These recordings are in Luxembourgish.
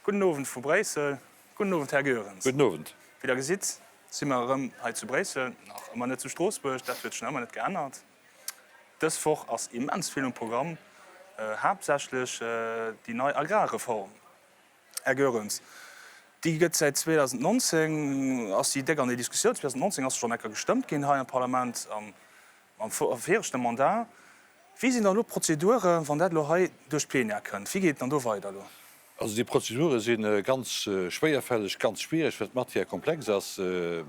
Gudden Owend vu Bréissel. Gudden Owend, Här Goerens. Gudden Owend. Wéi Der gesitt, si mer erëm hei zu Bréissel, nach ëmmer net zu Stroossbuerg. Dat huet sech nach ëmmer net geännert. Dës Woch ass immens vill um Programm, haaptsächlech déi nei Agrarreform. Här Goerens, déi gëtt säit 2019, ass déi déck an der Diskussioun. 2019 ass se schonn eng Kéier gestëmmt ginn hei am Parlament, am viregte Mandat. Wéi sinn dann elo d'Prozeduren, wann dat elo hei duerch d'Plenière kënnt? Wéi geet et dann do weider elo? Also déi Prozedure si ganz schwéierfälleg, ganz schwiereg, well d'Matière komplex ass. Et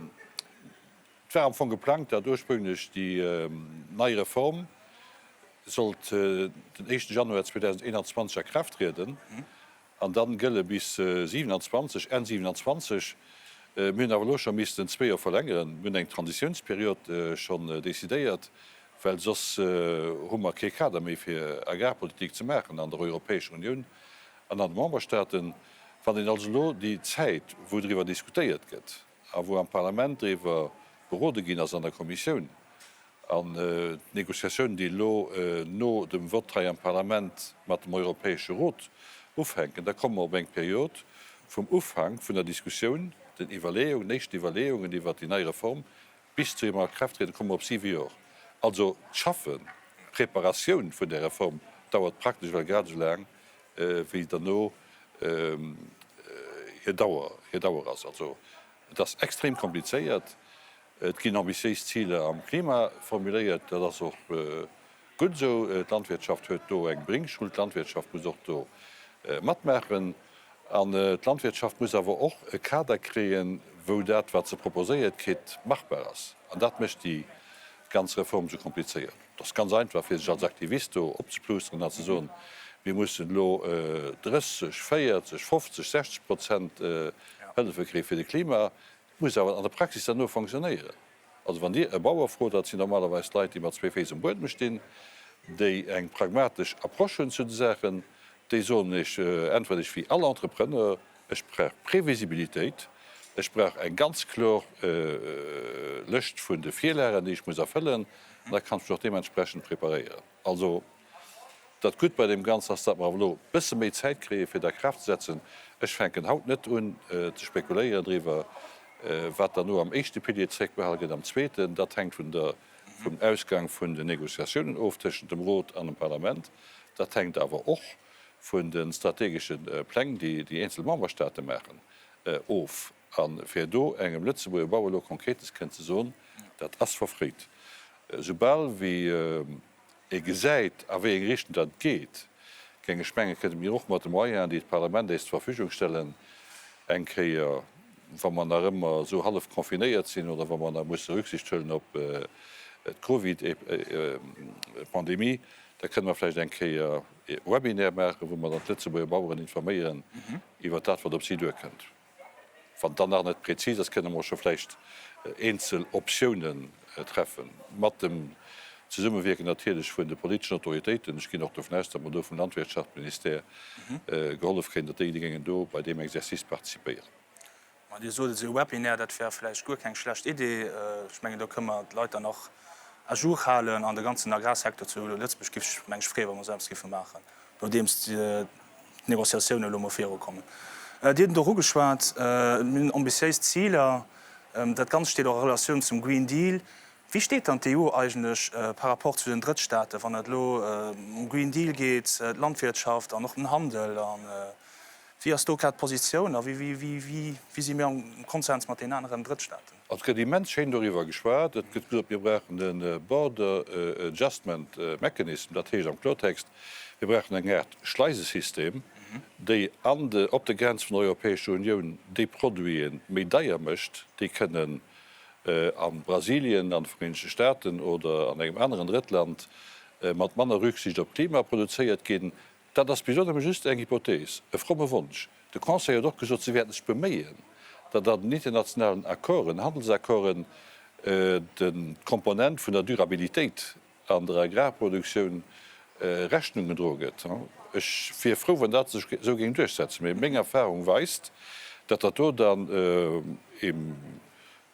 war am Fong geplangt, datt ursprünglech déi nei Reform sollt den éischten Januar 2021 a Kraaft trieden an dann gëlle bis 27, Enn 27. Mir hunn awer elo scho missten zwee Joer verlängeren. Mir hunn eng Transitiounsperiod schonn decidéiert, well soss hu mer kee Kader méi fir Agrarpolitik ze maachen an der Europäescher Unioun an an de Memberstaaten. Wann een also elo déi Zäit, wou driwwer diskutéiert gëtt a wou am Parlament driwwer berode ginn ass an der Kommissioun, an d'Négociatiounen, déi elo no dem Vott hei am Parlament mat dem Europäesche Rot ufänken, da komme mer op eng Period vum Ufank vun der Diskussioun, den Iwwerleeungen, den éischten Iwwerleeungen iwwert déi nei Reform bis zu hirem Akraafttrieden, komme mer op siwe Jor. Also d'Schaffen, d'Preparatioun vun där Reform dauert praktesch ewell grad esou laang, wéi derno hir Dauer, hir Dauer ass. Also et ass extrem komplizéiert. Et ginn ambitiéis Ziler am Klima formuléiert, dat ass och gutt esou. D'Landwirtschaft huet do eng Bringschuld, d'Landwirtschaft muss och do matmaachen. An d'Landwirtschaft muss awer och e Kader kréien, wou dat, wat se proposéiert kritt, machbar ass. An dat mécht déi ganz Reform esou komplizéiert. Et ass ganz einfach, fir sech als Aktivist do opzeplousteren an ze soen, mir mussen elo 30, 40, 50, 60 Prozent Hëllefe kréie fir de Klima. Et muss awer an der Praxis derno fonctionnéieren. Also wann Dir e Bauer frot, dat sinn normalerweis Leit, déi mat zwee Féiss um Buedem stinn, déi eng pragmatesch Approche hunn zu de Saachen, déi soen Iech, äntweren Iech wéi all Entrepreneur, Ech brauch Previsibilitéit, ech brauch eng ganz kloer Lëscht vun de Virlagen, déi ech muss erfëllen, an da kann ech mech och deementsprechend preparéieren. Also dat Gutt bei deem Ganzen ass, datt mer awer elo e bësse méi Zäit kréie fir et a Kraaft ze setzen. Ech fänken haut net un ze spekuléieren driwwer, wat dann elo am éischte Pilier zréckbehale gëtt, am zweeten. Dat hänkt vun der, vum Ausgang vun den Négociatiounen of tëschent dem Rot an dem Parlament. Dat hänkt awer och vun de strategesche Pläng, déi déi eenzel Memberstaate maachen, of. A fir do engem Lëtzebuerger Bauer elo Konkretes kënnen ze soen, dat ass verfréit. Soubal wéi ee gesäit, a wéi eng Richtung dat geet, géing ech mengen, kënnte mir och mat de Moyenen, déi d'Parlament éis zur Verfügung stellen, eng Kéier, wa mer nach ëmmer esou hallef confinéiert sinn oder wa mer nach musse Rücksicht huelen op d'Covid-Pandemie, da kënne mer vläicht eng Kéier e Webinaire maachen, wou mer dann d'Lëtzebuerger Baueren informéieren iwwert dat, wat op si duerkënnt. Wann dann nach net präzis ass, kënne mer scho vläicht eenzel Optiounen treffen, mat dem Zesummewierken natierlech vun de politeschen Autoritéiten. Ech ginn och dovun aus, datt mer do vum Landwirtschaftsministère gehollef kréien, datt déi géingen do bei deem Exercice participéieren. Ma Dir sot et, esou e Webinaire, dat wär vläicht guer keng schlecht Idee. Ech mengen, do kënne mer d'Leit dann och à jour halen an de ganzen Agrarsecteur zu Lëtzebuerg géif sech, meng ech, freeën, wa mer esou eppes géife maachen. Nodeems d'Negociatiounen elo mol virukommen. Dir hutt et och ugeschwat, mir hunn ambitiéis Ziler. Dat Ganzt steet och a Relatioun zum Green Deal. Wéi steet dann d'EU eigentlech par rapport zu den Drëttstaaten, wann et elo ëm Green Deal geet, d'Landwirtschaft an och den Handel? Wéi ass do grad d'Positioun a wéi si mir am Konsens mat deenen aneren Drëttstaaten? Et gëtt immens schéin doriwwer geschwat. Et gëtt gesot, mir brauchen de Border Adjustment Mechanism, dat heescht am Klortext, mir brauchen eng Aart Schleisesystem, déi an de, op de Grenz vun der Europäescher Unioun déi Produite méi deier mécht, déi kënnen a Brasilien, an de Vereenegte Staaten oder an engem aneren Drëttland mat manner Rücksicht op d'Klima produzéiert ginn. Dat ass bis elo nëmme just eng Hypothees, e fromme Wonsch. De Conseil huet och gesot, si wäerten sech beméien, datt an den internationalen Accorden, Handelsaccorden, d'Komponent vun der Durabilitéit an der Agrarproduktioun Rechnung gedroe gëtt. Ech wier frou, wann dat sech esou géing duerchsetzen, mee meng Erfahrung weist, datt dat do dann im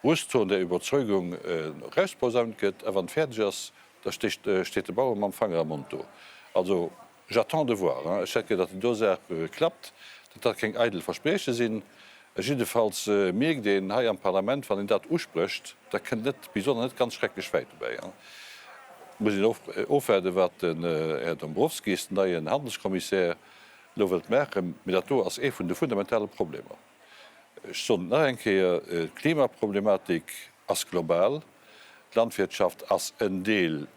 Brustton der Überzeugung erausposaunt gëtt, a wann et fäerdeg ass, da steet de Bauer mam Fanger am Mond do. Also, j'attends de voir. Ech hätt gär, datt déi do Saach klappt. Datt dat keng eidel Versprieche sinn. Jiddefalls mierkt een hei am Parlament, wann een dat usprécht, da kënnt net bis elo net ganz schrecklech wäit dobäi. Et muss een ofwaarden, wat den Här Dombrovskis, den neien Handelskommissär, elo wëllt maachen. Mee dat do ass ee vun de fundamentale Problemer. Ech soen et nach eng Kéier, D'Klimaproblematik ass global. D'Landwirtschaft ass en Deel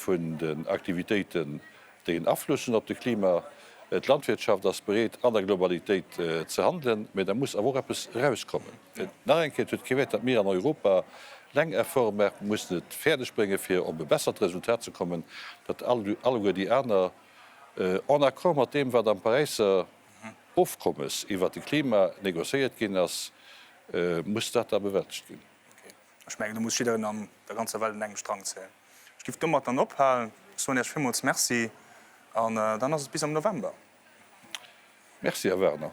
vun den Aktivitéiten, déi en Afluss hunn op de Klima. D'Landwirtschaft ass bereet, an der Globalitéit ze handelen, mä da muss awer och eppes erauskommen. Nach eng Kéier, Et huet kee Wäert, datt mir an Europa leng Efforte maachen, mir mussen et fäerdeg bréngen, fir op e bessert Resultat ze kommen, datt alleguer déi aner, en accord mat deem, wat am Paräisser Ofkommes iwwert de Klima négociéiert ginn ass, muss dat da bewältegt ginn. Ech mengen, do muss jiddereen an der ganzer Welt un engem Strang zéien. Ech giff domat dann ophalen. Ech soen Iech villmools Merci an dann ass et bis am November. Merci, Här Werner.